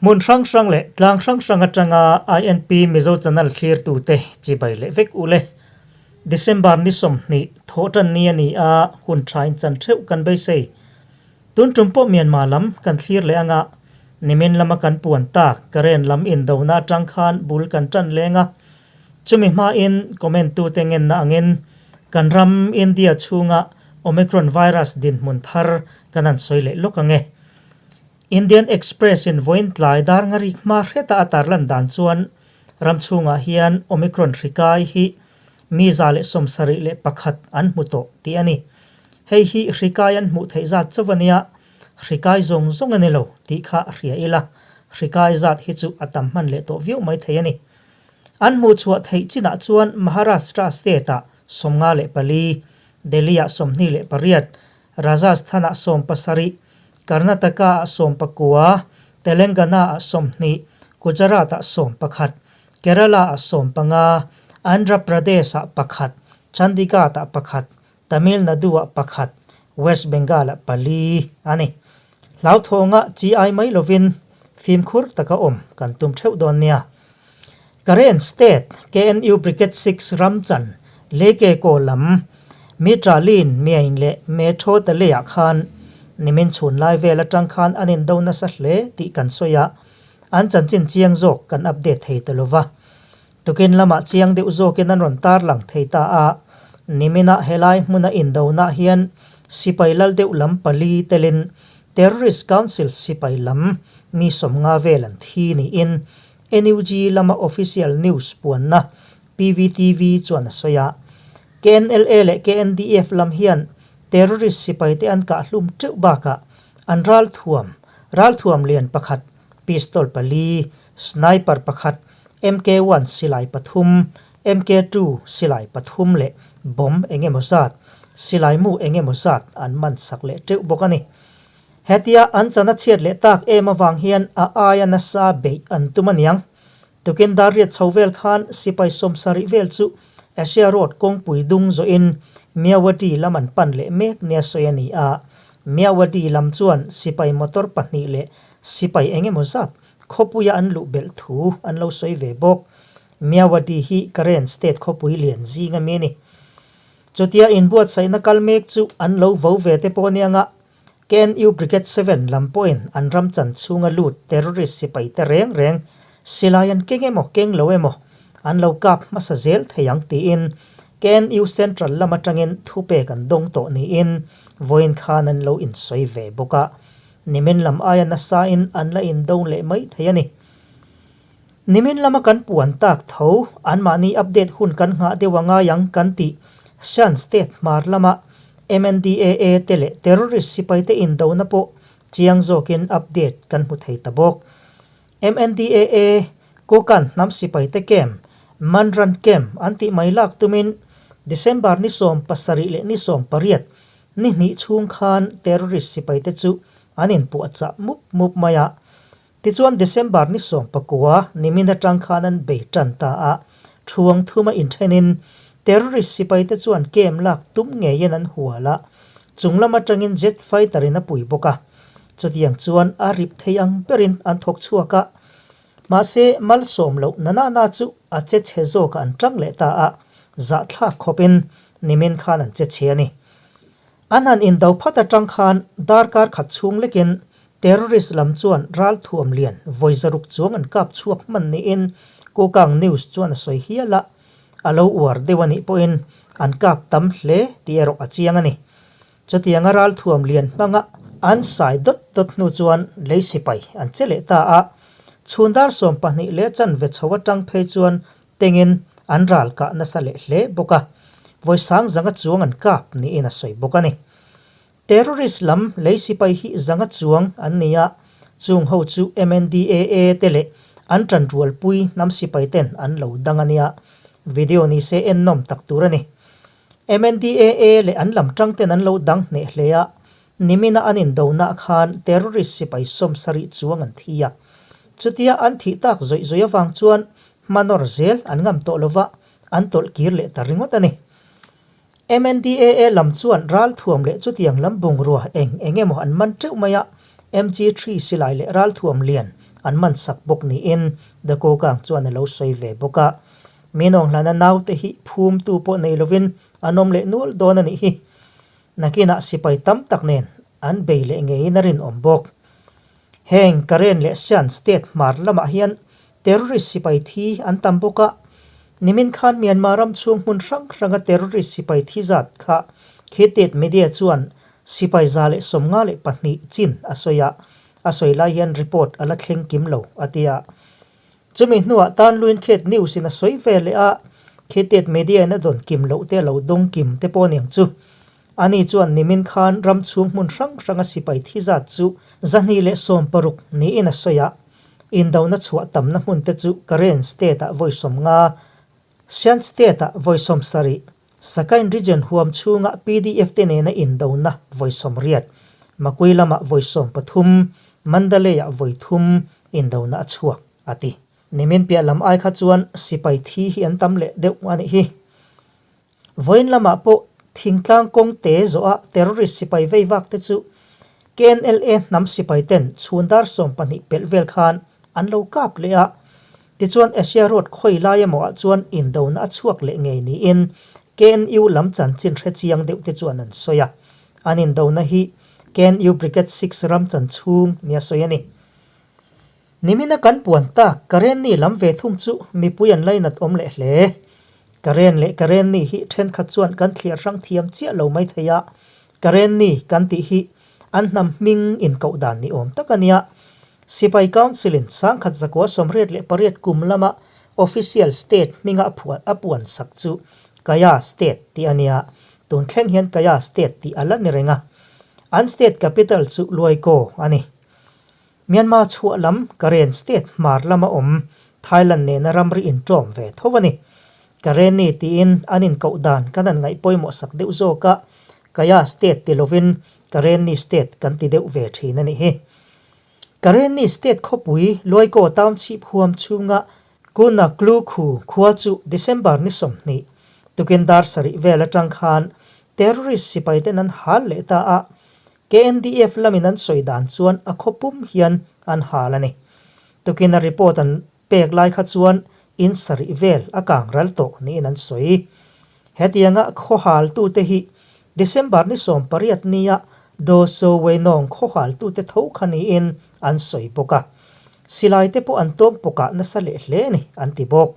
Hmun hrang hrang leh tlang hrang hrang atanga INP Mizo Channel thlirtute chibai leh vek u le. December ni 20 thawh tan ni a ni a, hun thain chan theuh kan beisei. Tun tum pawh Myanmar lam kan thlir leh anga, nimin lama kan puan tak Karen lam indona atang khan bul kan tan leng a. Chumi hmain comment tute ngenna angin kan ram India chhunga Omicron virus dinhmun thar kan han sawi leh lawk ang e. Indian Express in vawiin tlai dar ngarik hma hreta a tarlan dan chuan ram chhungah hian Omicron hri kai hi mi 171 an hmu tawh tih a ni. Hei hi hri kai an hmuh theih zat chauh a nia, hri kai zawng zawng a ni lo tih kha hria ila, hri kai zat hi chu a tam hman leh tawh viau mai thei a ni. An hmuh chhuah theih chinah chuan Maharashtra state-ah 54, Delhi-ah 28, Rajasthan-ah 70, Karnataka-ah 19, Telangana-ah 20, Gujarat-ah 11, Kerala-ah 15, Andhra Pradesh-ah pakhat, Chandigarh-ah pakhat, Tamil Nadu-ah pakhat, West Bengal-ah pali a ni. Hlauthawngah chi ai mai lovin fimkhur taka awm kan tum theuh dawn nia. Karen State KNU Brigade 6 ram chan Leke Kaw lam Mitra Lin Myain leh Me Tho Tale ah khan nimin chhun lai vel atang khan an indo nasa hle tih kan sawi a, an chanchin chiang zawk kan update thei ta lova. Tukin lamah chiang deuh zawkin an rawn tarlang thei ta a, niminah helai hmuna indonah hian sipai lal deuh lam pali telin Terrorist Council sipai lam mi 50 vel an thi niin NUG lama official news puanna PVTV chuan a sawi a. KNLA leh KNDF lam hian terrorist sipaite an kah hlum teuh bakah an ralthuam, ralthuam lian pakhat, pistol pali, Sniper pakhat, MK-one silai pathum, MK-two silai pathum leh bomb eng emaw zat, silai mu eng emaw zat an man sak leh teuh bawk a ni. Hetia an chana chhiat leh tak em avang hian a aia nasa beih an tum aniang. Tukin dar riat chho vel khan sipai 70 vel chu Asia Road kawngpui dung zawhin Myawaddy lam an pan leh mek nia sawi a ni a. Myawaddy lam chuan sipai motor pahnih leh sipai eng emaw zat Khawpuia an luh belh thu an lo sawi ve bawk. Myawaddy hi Karen state khawpui lian zing a mi a ni. Chutia inbuatsaihna kal mek chu an lo vo ve te pawh anianga KNU Brigade 7 lam pawhin an ram chan chhunga lut terrorist sipai te reng reng silai an keng emaw keng lo emaw an lo kap hmasa zel thei ang tiin KNU Central lam atangin thupek an dawng tawh niin vawiin khan an lo insawi ve bawk a. Nimin lam aia nasain an la indo leh mai thei a ni. Nimin lama kan puan tak tho, anmahni update hun kan nghah deuh a ngai ang kan tih Shan State hmar lama MNDAA te leh terrorist sipaite indona pawh chiang zawkin update kan hmu thei ta bawk. MNDAA, Kokan hnam sipaite camp, Manran camp an tih mai lak tumin December ni 17 leh ni 18 Ni hnih chhung khan terrorist sipaite chu an inpuahchah mup mup mai a. Tichuan December ni 19 nimin atang khan an bei tan ta a, thuang thuma inthenin terrorist sipaite chuan camp lak tum ngeiin an hual a, chung lam atangin jet fighter in a pui bawk a. Chutiang chuan a rip thei ang berin an thawk chhuak a. Mahse malsawm loh na na na chu a che chhe zawkah an tang leh ta a, zahthlak khawpin nimin khan an che chhe a ni. An han indo phat atang khan darkar khat chhung lekin terrorist lam chuan ralthuam lian vawi zaruk chuang an kap chhuak hman niin Kokang News chuan a sawi hial a, a lo uar deuh a nih pawhin an kap tam hle tih erawh a chiang a ni. Chutianga ralthuam lian hmanga an sai dawt dawt hnu chuan lei sipai an che leh ta a, chhun dar 12 leh chanve chho atang phei chuan Tengin an ral kah nasa leh hle bawk a, vawi sang zanga chuang an kap niin a sawi bawk a ni. Terrorist lam lei sipai hi zanga chuang an ni a, chung ho chu MNDAA te leh an tanrualpui hnam sipai ten an lo dang a nia, video ni se ennawm tak tur a ni. MNDAA leh an lam tang ten an lo dang hneh hle a, nimina an indonah khan terrorist sipai 70 chuang an thi a. Chutia an thih tak zawih zawih avang chuan hmanawr zel an ngam tawh lova, an tawlh kir leh ta ringawt a ni. MNDAA lam chuan ralthuam leh chutiang lam bungrua eng eng emaw an man teuh mai a, MG3 silai leh ralthuam lian an man sak bawk niin Dakokang chuan a lo sawi ve bawk a. Min awng hlana naute hi phumtu pawh nei lovin an awm leh nual dawn a nih hi. Nakinah sipai tam tak nen an bei leh ngeiin a rinawm bawk. Heng Karen leh Shan state hmar lamah hian terrorist sipai thi an tam bawk a, nimin khan Myanmar ram chhung hmun hrang hranga terrorist sipai thi zat kha Khitit media chuan sipai 152 chin a sawi a, a sawi lai hian report a la thleng kim lo a ti a. Chumi hnuah tan luin Khet News in a sawi ve leh a, Khitet media in a dawn kim loh te a lo dawng kim te pawh aniang chu. Ani chuan nimin khan ram chhung hmun hrang hranga sipai thi zat chu 216 niin a sawi a, indona chhuah tamna hmun te chu Karen state ah vawi 50, Shan state ah vawi 70, Sakain region huam chhunga PDF te nena indona vawi 80, Makui lamah vawi 13, Mandalay ah vawi thum indona a chhuak, a ti. Nimin piah lam ai kha chuan sipai thi hi an tam leh deuh a nih hi. Vawiin lamah pawh thingtlang kawng te zawha terrorist sipai vei vak te chu KNLA hnam sipai ten chhun dar 12 pelh vel khan an lo kap leh a. Tichuan Asia Road khawi lai emaw ah chuan indona a chhuak leh ngei niin KNU lam chanchin hre chiang deuh te chuan an sawi a. An indona hi KNU Brigade 6 ram chan chhung nia sawi a ni. Nimina kan puan tak Karenni lam ve thung chu mipui an lainat awm leh hle. Karen leh Karenni hi thenkhat chuan kan thliar hrang thiam chiah lo mai thei a, Karenni kan tih hi an hnam hming inkoh dan ni awm tak a nia. Sipai Council in 1988 kum lama official state hminga a phuah a puan sak chu Kaya State tih a nia. Tun thleng hian Kaya State tih a la ni reng a. An state capital chu Luaikaw a ni. Myanmar chhuah lam Karen state hmar lama awm Thailand nena ramri inṭawm ve tho a ni. Karenni tiin an inkoh dan kan han ngaih pawimawh sak deuh zawk a, Kaya state ti lovin Karenni state kan ti deuh ve ṭhin a nih hi. Karenni state khawpui Luaikaw township huam chhunga Kuna Klu Khu khua chu December ni 20, tukin dar sarih vel aṭang khan terrorist sipaiten an hal leh ta a, KNDF lamin an sawi dan chuan a khaw pum hian an hal a ni. Tukin a report an pek lai kha chuan in sarih vel a kang ral tawh niin an sawi. Hetianga khaw haltute hi December ni 18 nia Do So Weinong khaw haltute tho kha niin an sawi bawk a. Silai te pawh an tawng pawkah nasa leh hle a ni an ti bawk.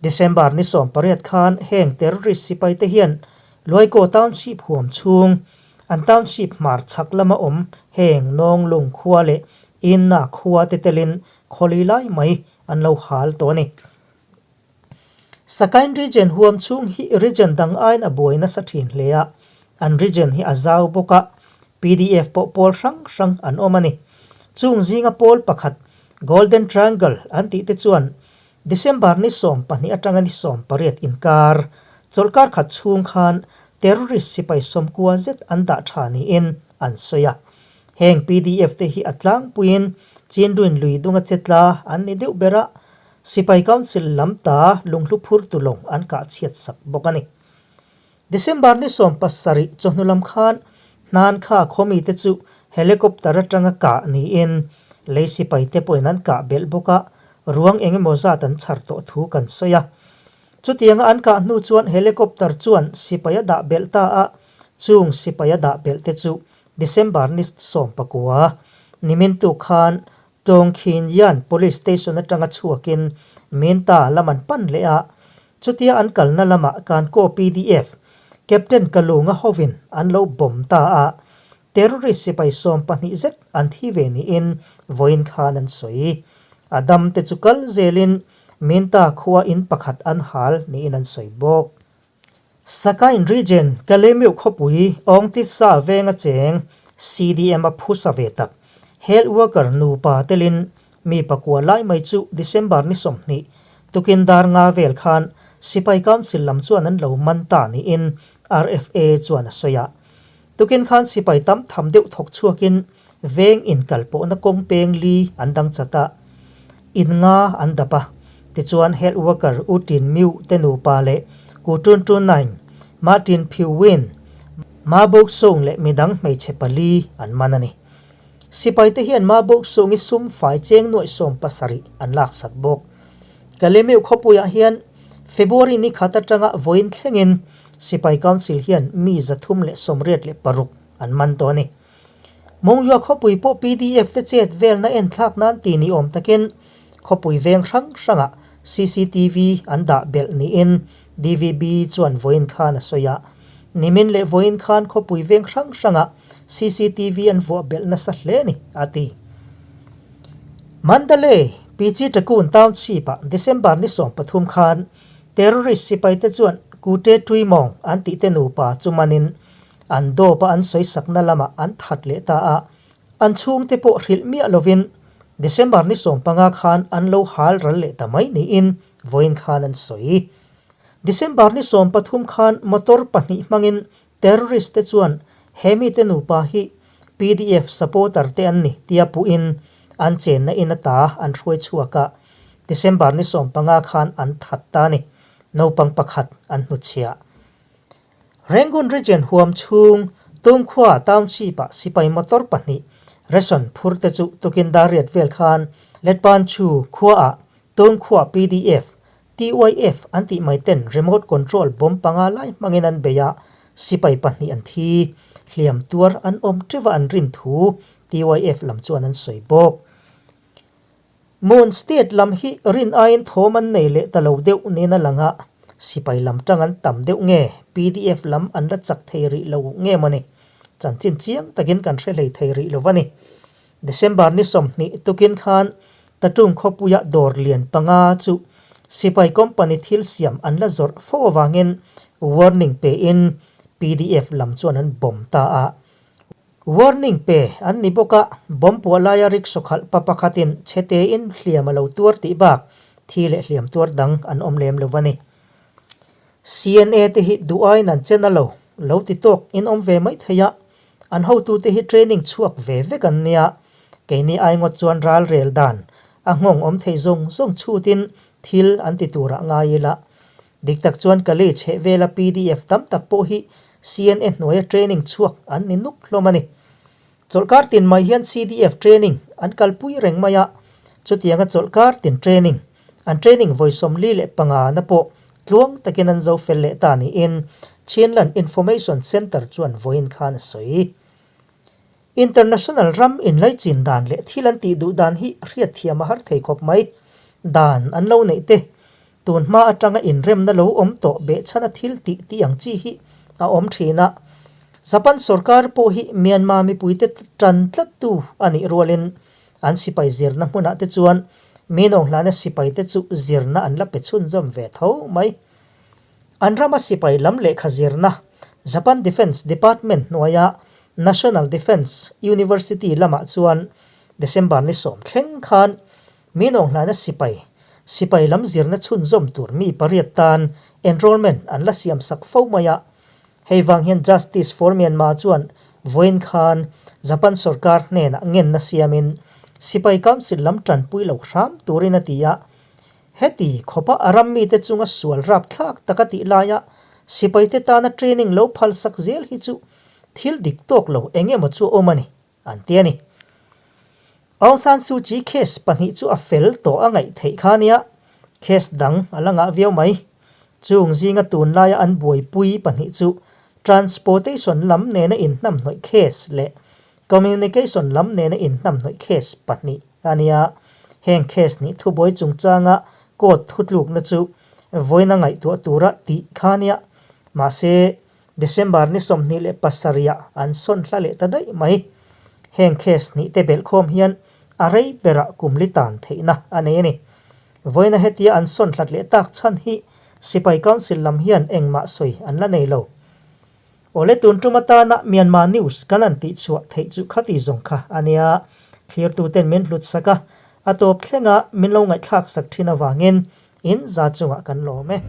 December ni 18 khan heng terrorist sipaite hian Luaikaw Township huam chhung, an township hmar chhak lama awm heng Nawnglung khua leh Inna khua te telin khawli lai mai an lo hal tawh a ni. Sakain region huam chhung hi region dang aiin a buai nasa thin hle a, an region hi a zau bawk a, PDF pawh pawl hrang hrang an awm a ni. Chung zinga pawl pakhat Golden Triangle an tih te chuan December ni 12 atanga ni 18 inkar, chawlhkar khat chhung khan terrorist sipai 90 zet an dah tha niin an sawi a. Heng PDF te hi a tlangpuiin Chinduin lui dunga che tla an ni deuh ber a, sipai council lam ta lunghlu phur tu lawng an kah chhiat sak bawk a ni. December ni 17 chawhnu lam khan hnan kha khawmi te chu helicopter atanga kah niin lei sipai te pawhin an kah belh bawk a, ruang eng emaw zat an chhar tawh thu kan sawi a. Chutianga an kah hnu chuan helicopter chuan sipai a dah belh ta a, chung sipai a dah belh te chu December ni 19 nimin tuk khan Tawng Khin Yan Police Station atanga chhuakin Minta lam an pan leh a, chutia an kalna lamah Kankaw PDF Captain Kalunga hovin an lo bomb ta a, terrorist sipai 12 zet an thi ve niin vawiin khan an sawi. A dam te chu kal zelin Minta khua in pakhat an hal niin an sawi bawk. Sakain Region, Kalemiu khawpui Awngtisa venga cheng CDM a phusa ve tak. Health worker nupa telin mi pakua lai mai chu December ni 20, tukin dar nga vel khan Sipai Council lam chuan an lo man ta niin RFA chuan a sawi a. Tukin khan sipai tam tham deuh thawk chhuakin veng inkal pawhna kawng peng li an dang chat a, in nga an dap a. Tichuan health worker U Tin Myu te nupa leh Ku Tun Tun Naing, Ma Tin Phyu Win, Ma Bok Sung leh midang hmeichhe pali an man a ni. Sipaite hian Mabuk Sungi sum fai cheng nuaih 70 an laksak bawk. Kalemeu khawpuiah hian February ni khat atanga vawiin thlengin Sipai Council hian mi 386 an man tawh a ni. Mongyua khawpui pawh pdf te chet velna enthlak nan ti ni awm takin khawpui veng hrang hrangah cctv an dah belh niin DVB chuan vawiin khan a sawi a. Nimin leh vawiin khan khawpui veng hrang hrangah cctv an vuah belh nasa hle a ni, a ti. Mandalay, Pichi Takun Township-ah December ni 13 khan terrorist sipaite chuan Kute Tuimawng an tihte nupa chu manin An dawp a an sawisakna lamah an that leh ta a, an chhungte pawh hrilh miah lovin December ni 15 khan an lo hal ral leh ta mai niin vawiin khan an sawi. December ni 13 khan motor pahnih hmangin terrorist te chuan he mite nupa hi pdf supporter te an ni tia puhin an chenna in ata an hruai chhuak a, December ni 15 khan an that ta a ni. Naupang pakhat an hnutchhiah. Rangoon Region huam chhung Tungkhua Township-ah sipai motor pahnih ration phur te chu tukin dar riat vel khan Letpanchu khuaah Tungkhua pdf, TYF an tih mai ten remote control bomb panga lai hmangin an bei a, sipai pahnih an thi, hliam tuar an awm teuh a an rin thu TYF lam chuan an sawi bawk. Mon State lam hi rin aiin thawm an nei leh ta lo deuh niin a lang a, sipai lam tang an tam deuh nge pdf lam an la chak thei rih lo nge mawni? Chanchin chiang takin kan hre hlei thei rih lo a ni. December ni 20 tukin khan Tatung khawpuia dawr lian panga chu sipai company thil siam an la zawrh fo avangin warning pein pdf lam chuan an bomb ta a. Warning pe an ni bawk a, bomb puah laia rickshaw khalh pa pakhatin chhe tein hliam a lo tuar tih bak thi leh hliam tuar dang an awm lem lo a ni. CNA te hi duh aiin an chen a lo, lo ti tawk in awm ve mai thei a, an hotute hi training chhuak ve vek an nia, keini ai ngawt chuan ral rel dan a nghawng awm thei zawng zawng chhutin thil an ti turah ngai ila. Dik tak chuan ka lei chheh vela pdf tam tak pawh hi CNA hnuaia training chhuak an ni nuk hlawm a ni. Chawlhkar tin mai hian CDF training an kalpui reng mai a, chutianga chawlhkar tin training, an training vawi 45 na pawh tluang takin an zo fel leh ta niin Chinland Information Centre chuan vawiin khan a sawi. International ram inlaichin dan leh thil an tih duh dan hi hriatthiam a har thei khawp mai. Dan an lo neih te, tun hma atanga inremna lo awm tawh behchhana thil tih tih ang chi hi a awm thin a. Japan sorkar pawh hi Myanmar mipuite tan tlattu a nih rualin an sipai zirna hmunah te chuan Minawnghlana sipaite chu zirna an la pe chhunzawm ve tho mai. An rama sipai lam lehkha zirna Japan Defence Department hnuaia National Defence University lamah chuan December ni 10 thleng khan Minawnghlana sipai, sipai lam zirna chhunzawm tur mi pariat tan enrollment an la siam sak fo mai a. Hei vang hian Justice for Myanmar chuan vawiin khan Japan sorkar hnenah ngenna siamin sipai council lam tanpui lo hram turin a ti a. Heti khawpa a ram mite chunga sual rapthlak taka tih laia sipaite tana training lo phalsak zel hi chu thil dik tawk lo eng emaw chu a awm a ni, an ti a ni. Aung San Suu Kyi case pahnih chu a fel tawh a ngaih theih kha nia, case dang a la ngah viau mai. Chung zinga tunlaia an buaipui pahnih chu Transportation lam nena inhnamhnawih case leh Communication lam nena inhnamhnawih case pahnih a nia. Heng case nih thubuai chungchanga court thutlukna chu vawiina ngaihtuah tura tih kha nia. Mahse, December ni 27 ah an sawn hla leh ta daih mai. Heng case hnih te belhkhawm hian a rei berah kum li tan theihna a nei a ni. Vawiina hetia an sawn hlat leh tak chhan hi Sipai Council lam hian engmah sawi an la nei lo. Awle tun tum atana Myanmar News kan han tih chhuah theih chu khati zawng kha a nia. Thlirtuten min hlut sak a, a tawp thlenga min lo ngaihthlak sak thin avangin in za chungah kan lawm e.